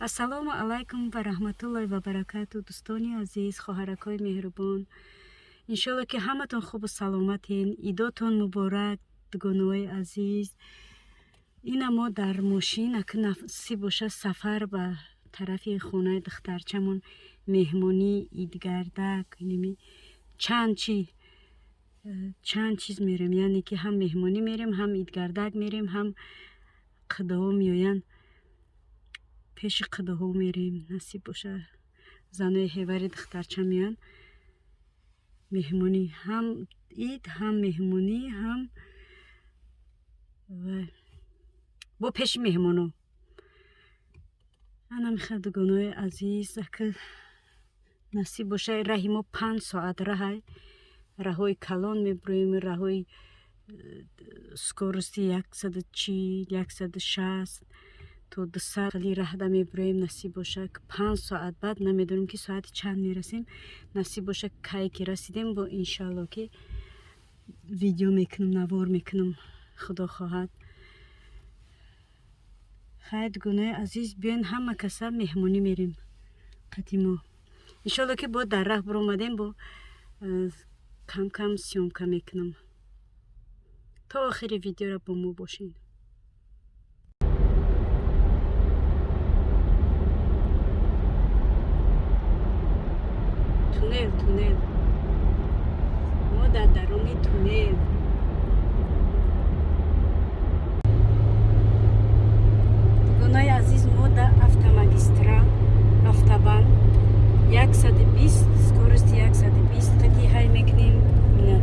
Ассалому алайкум ва раҳматуллоҳи ва баракату, дӯстони азиз, хоҳаракҳои меҳрубон. Иншолло, ки ҳаматон хубу саломатен. Идотон муборак, дугонаҳои азиз. Ина мо дар мошин, ака насиб боша, сафар ба тарафи хонаи духтарчамон, меҳмонӣ, идгардак, инами чанд чи чанд чиз мерем, яъне ки ҳам меҳмонӣ мерем, ҳам идгардак мерем, ҳам қидаҳо меоянд, пеши қидаҳо мерем. Насиб боша, занои ҳевари духтарча меоянд меҳмонӣ, ҳам ид, ҳам меҳмонӣ, ҳам бо пеши меҳмоно. Ана михел, дугонаҳои азиз, ака насиб боша, раҳи мо 5 соат раҳай, раҳои калон мебуроем, раҳои скорости 140, 160 то 200 хели раҳда мебуроем. Насиб боша, 5 соат баъд намедонем, ки соати чанд мерасем. Насиб боша, кае ки расидем, бо иншалло, ки видео мекунам, навор мекунам, худо хоҳад. Хайр, дугонаҳои азиз, биёен, ҳама каса меҳмонӣ мерем қати мо. Иншолло, ки бо дар раҳ биромадем, бо кам кам съёмка мекунам. То охири видеоро бо мо бошед. Туннел, туннел, мо дар даруни туннел. Дугонаи азиз, мо дар автомагистрал, автобан, 120, скорости 120 қати ҳай мекунем. Ина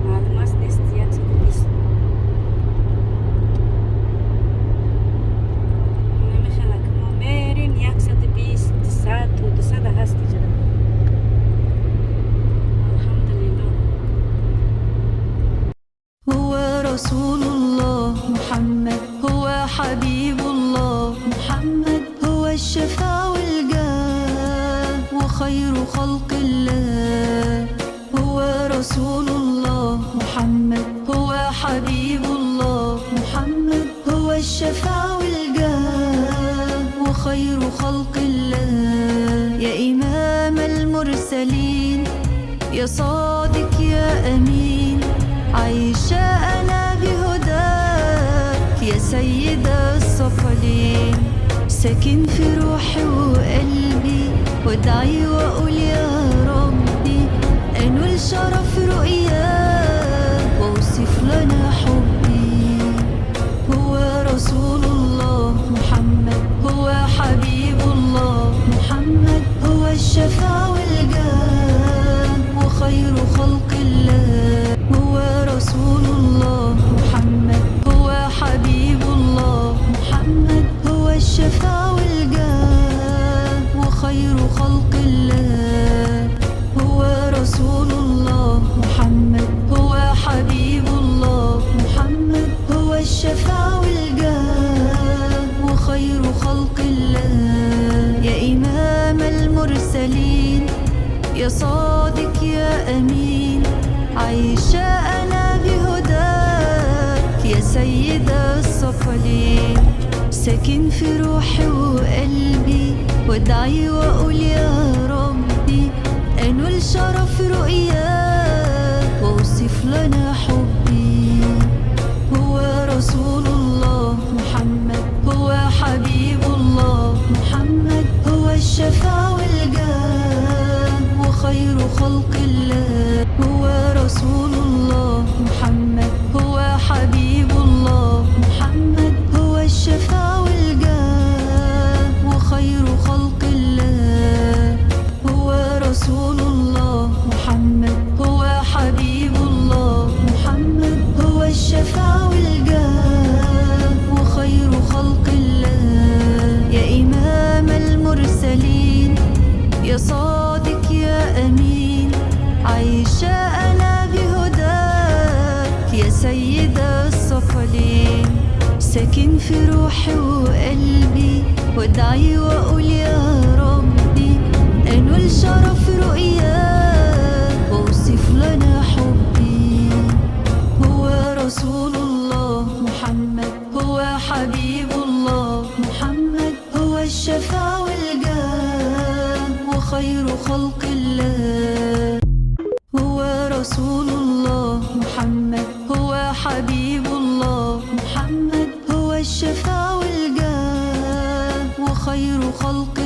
маълум аст, нест, 120. Намехелак, мо мерем 120, 200, то 200 ҳаст иҷара. Алҳамдулиллоҳ. هو رسول الله محمد، هو حبيب الله محمد، هو الشفاع والجاه وخير خلق الله. هو رسول الله محمد، هو حبيب الله محمد، هو الشفاع والجاه وخير خلق الله. يا إمام المرسلين، يا صادق يا أمين، عايشة أنا بهداك يا سيد الثقلين. ساكن في روحي وقلبي، وادعي وأقول يا ربي أنول شرف رؤياك واوصف لنا حبي. هو رسول الله محمد، هو حبيب الله محمد، هو الشفاع والجاه وخير خلق الله. هو رسول الله محمد، هو حبيب الله محمد، هو الشفاع والجاه وخير خلق الله. هو رسول الله محمد، هو حبيب الله محمد، هو الشفاع والجاه وخير خلق الله. يا إمام المرسلين، يا صادق يا أمين، عايشة أنا بهداك يا سيد الثقلين. ساكن في روحي وقلبي، وادعي وأقول يا ربي أنول شرف رؤياك واوصف لنا حبي. هو رسول الله محمد، هو حبيب الله محمد، هو الشفاع والجاه وخير خلق الله. هو رسول الله محمد، هو حبيب الله محمد، هو الشفاع والجاه وخير خلق الله. هو رسول الله محمد، هو حبيب الله محمد، هو الشفاع والجاه وخير خلق الله. يا إمام المرسلين، يا صادق يا أمين، عايشة أنا بهداك يا سيد الثقلين. ساكن في روحي وقلبي، وادعي وأقول يا ربي أنول شرف رؤياك واوصف لنا حبي. هو رسول الله محمد، هو حبيب الله. وخير خلق الله. هو رسول الله محمد، هو حبيب الله محمد، هو الشفاء والجاه وخير خلق